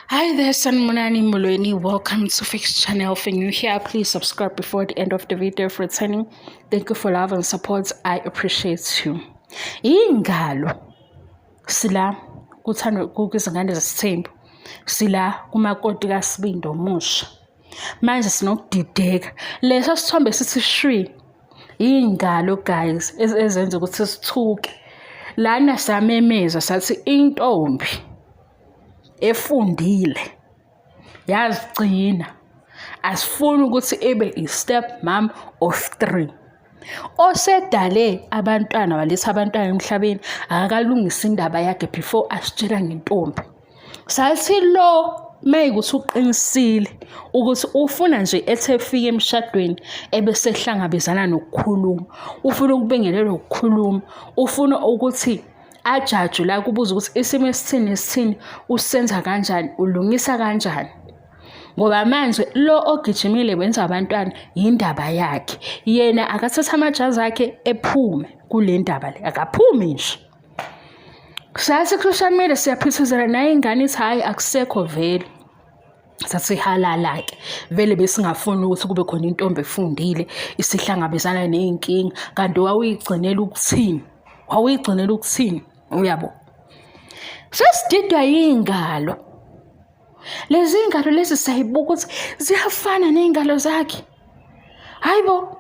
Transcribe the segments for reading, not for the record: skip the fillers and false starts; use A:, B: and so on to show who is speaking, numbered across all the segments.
A: Hi there, Sanibonani Molweni. Welcome to Fix Channel. If you're new here, please subscribe before the end of the video. For returning, thank you for love and support. I appreciate you. Ingalo sila kuthandwa kuzingane zesithembu, sila kumakoti kaSibindi omusha. Manje sinokudideka. Leso sithombe sithi shwi iy'ngalo guys ezenza ukuthi sithuke. Lana samemeza sathi intombi efundile yazigcina, asifuni ukuthi ibe i-step mom of three osedale abantwana, waletha abantwana emhlabeni, akakalungisa indaba yakhe before asitshela ngentombi. Sathi lo mayikuthi uqinisile ukuthi ufuna nje ethe efika emshadweni ebesehlangabezana nokukhuluma, ufuna ukubingelelwa ukukhuluma, ufuna ukuthi ajajwe la kubuza ukuthi isimo esithini nesithini usenza kanjani, ulungisa kanjani, ngoba manje lo ogijimile wenza abantwana yindaba yakhe. Yena akathatha amajazi akhe ephume kule ndaba le, akaphumi nje. Sathi ku-social media siyaphithizela naye ingane ithi hhayi, akusekho vele. Sathi halala-ke vele, besingafuni ukuthi kube khona intombi efundile isihlangabezana ney'nkinga. Kanti wawuyigcinela ukuthini? Wawuyigcinela ukuthini? Uyabo, sesididwa yiy'ngalo lezi. Iy'ngalo lezi siyayibuka ukuthi ziyafana ney'ngalo zakhe. Hayi bo,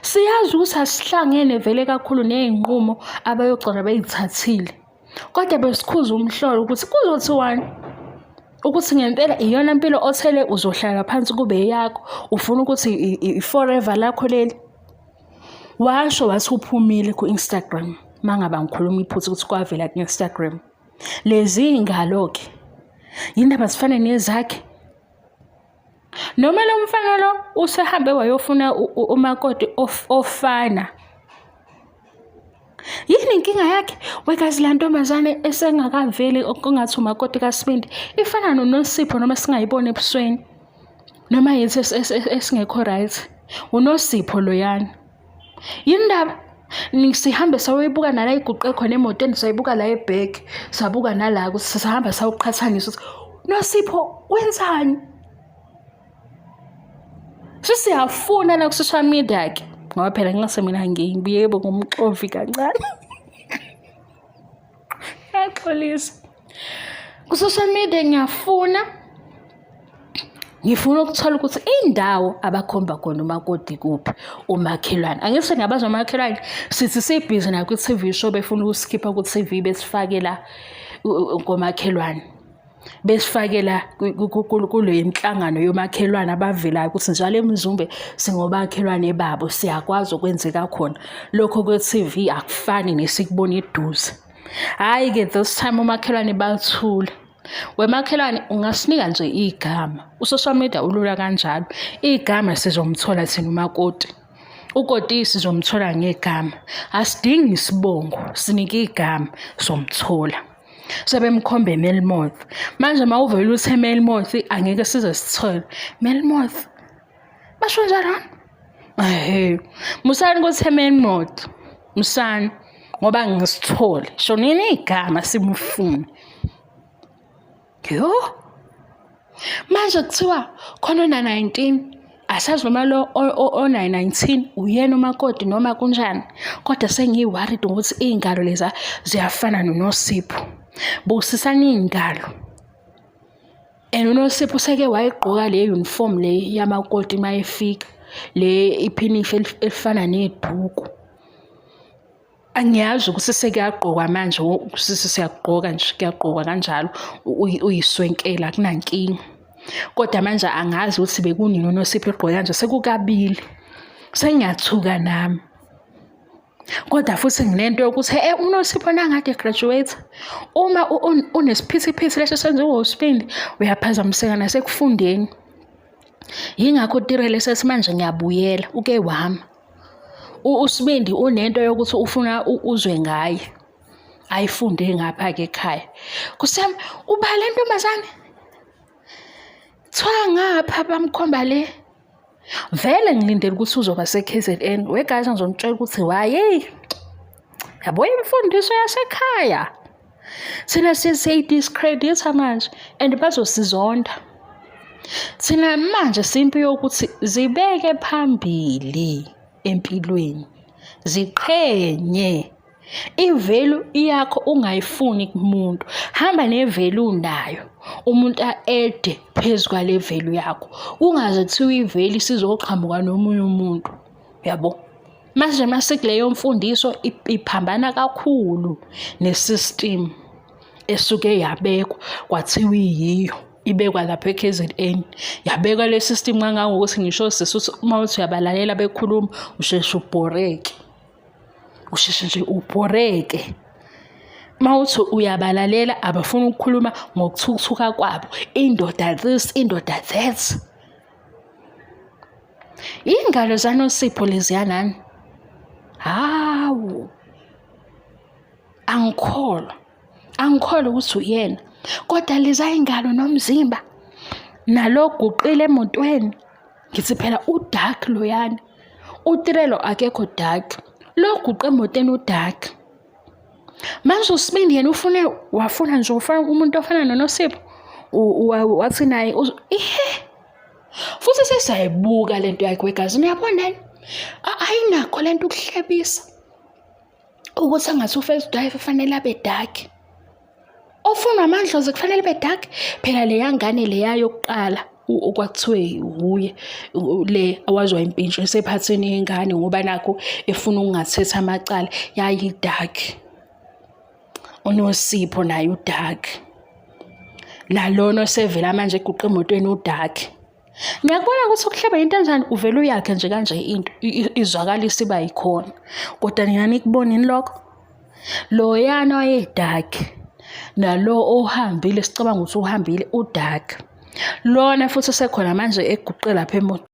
A: siyazi ukuthi asihlangene vele kakhulu ney'nqumo abayogcina bey'thathile, kodwa besikhuza umhlolo ukuthi kuzothiwani, ukuthi ngempela iyona mpilo othele uzohlala phansi kube eyakho, ufuna ukuthi i-forever lakho leli. Washo wathi uphumile ku-Instagram, mangaba ngikhuluma iphutha ukuthi kwavela ku-Instagram. Lezi iy'ngalo-ke yindaba zifane nezakhe, noma lo mfana lo usehambe wayofuna umakoti ofana. Yini inkinga yakhe wekazi la ntombazane esengakaveli okungathi umakoti kaSibindi ifana noNosipho, noma singayiboni ebusweni, noma yithi esingekho right? UNosipho loyana. Yini ndaba sihambe sayoyibuka nala iguqe khona emotweni, sayibuka la ebhek, sabuka nala ukuthi sahamba sawuqhathanisa ukuthi Nosipho wenzani? Sisiyafuna la ku-social media-ke, ngoba phela ngingase mina ngibuye ngumxovi kancane, ngiyaxolisa. Ku-social media ngiyafuna, ngifuna ukuthola ukuthi indawo abakhomba khona umakoti kuphi, umakhelwane. Angithi ngiyabazi umakhelwane. Sithi sibhizi nakwi-TV show, befuna ukusikhipha ku-TV besifake la komakhelwane, besifakela kule nhlangano yomakhelwane abavelayo ukuthi njalo eMzumbe singomakhelwane babo, siyakwazi okwenzeka khona. Lokho kwe-TV akufani nesikubona eduze. Hhayi-ke, this time umakhelwane bathule. Wemakhelwane, ungasinika nje igama? U-social media ulula kanjalo. Igama sizomthola thina umakoti. Ukoti sizomthola ngegama, asidingi isibongo, sinike igama somthola. Sebemkhomba eMelmoth manje. Uma uvele uthi eMelmoth, angeke size sithole Melmoth. Basho njalo, ehe, musani ukuthi eMelmoth, musani ngoba ngisithole. Shonini igama simufune. Yo, manje kuthiwa khona ona-19, asazi noma lo ona-19 uyena umakoti noma kunjani, kodwa sengiyi-worried ngokuthi iy'ngalo leza ziyafana noNosipho. Bukisisani iy'ngalo. And uNosipho useke wayigqoka le uniform le yamakoti uma efika, le iphinifa elifana nebhuku. Angiyazi ukuthi sekuyagqokwa manje, siyagqoka nje, kuyagqokwa kanjalo, uyiswenkela, akunankinga. Kodwa manje angazi ukuthi bekunini uNosipho egqoke kanje, sekukabili. Sengiyathuka nami. Kodwa futhi nginento yokuthi uNosipho nangade graduate, uma unesiphithiphithi leso senziwa uSibindi, uyaphazamiseka nasekufundeni. Yingakho uTirelo esethi manje ngiyabuyela, uke wama. USibindi unento yokuthi ufuna uzwe ngaye, ayifunde ngapha-ke ekhaya. Kusami uba le ntombazane kuthiwa ngapha bamkhomba le. Vele ngilindele ukuthi uzoba se-KZN. We guys, ngizonitshela ukuthi why. Hey, yabo, imfundiso yasekhaya. Thina siyidiscreditha manje and bazosizonda. Thina manje simpi yokuthi zibeke phambili empilweni. Ziqhenye. I-value yakho ungayifuni kumuntu. Hamba ne-value unayo. Umuntu a-ede phezu kwale value yakho. Kungaze kuthiwa i-value isizoqhamuka nomunye umuntu. Uyabo? Manje masikuleyo mfundiso iphambana kakhulu ne-system esuke yabekwa kwathiwa iyiyo ibekwa lapha e-KZN yabekwa le system kangangokuthi ngisho sisi uthi uma uthi uyabalalela bekhuluma usheshe ubhoreke usheshe nje ubhoreke uma uthi uyabalalela abafuna ukukhuluma ngokuthukuthuka kwabo indoda this indoda that Ingalo zaNosipho leziya nani? Hawu. Angikholwa. Angikholwa ukuthi uyena. Kodwa leza ingalo nomzimba nalo guqile emotweni. Ngithi phela udark loyana. UTirelo akekho dark. Lo guqe emotweni udark. Manje uSibindi yena ufune wafuna nje ufana umuntu ofana noNosipho. Wathi naye ihe Futhi sesiyayibuka lento yakhe wegazi niyabona yini? Ayinakho lento ukuhlebisa. Ukuthi angathi u-first wife kufanele abe dark. Ofunwa amandlozi kufanele abe dark. Phela leya ngane leya yokuqala okwakuthiwe wuye le awazwa impintsho esephatheni yengane ngoba nakho efuna ukungathetha amacala yayi-dark. uNosipho naye udark nalona osevela manje eguqa emotweni udark ngiyakubona ukuthi ukuhleba into enjani uvele uyakhe nje kanje into izwakala isiba yikhona kodwa nina nikubonini lokho loyana wayedark nalo ohambile sicabanga ukuthi uhambile udark lona futhi usekhona manje eguqe lapha emotweni.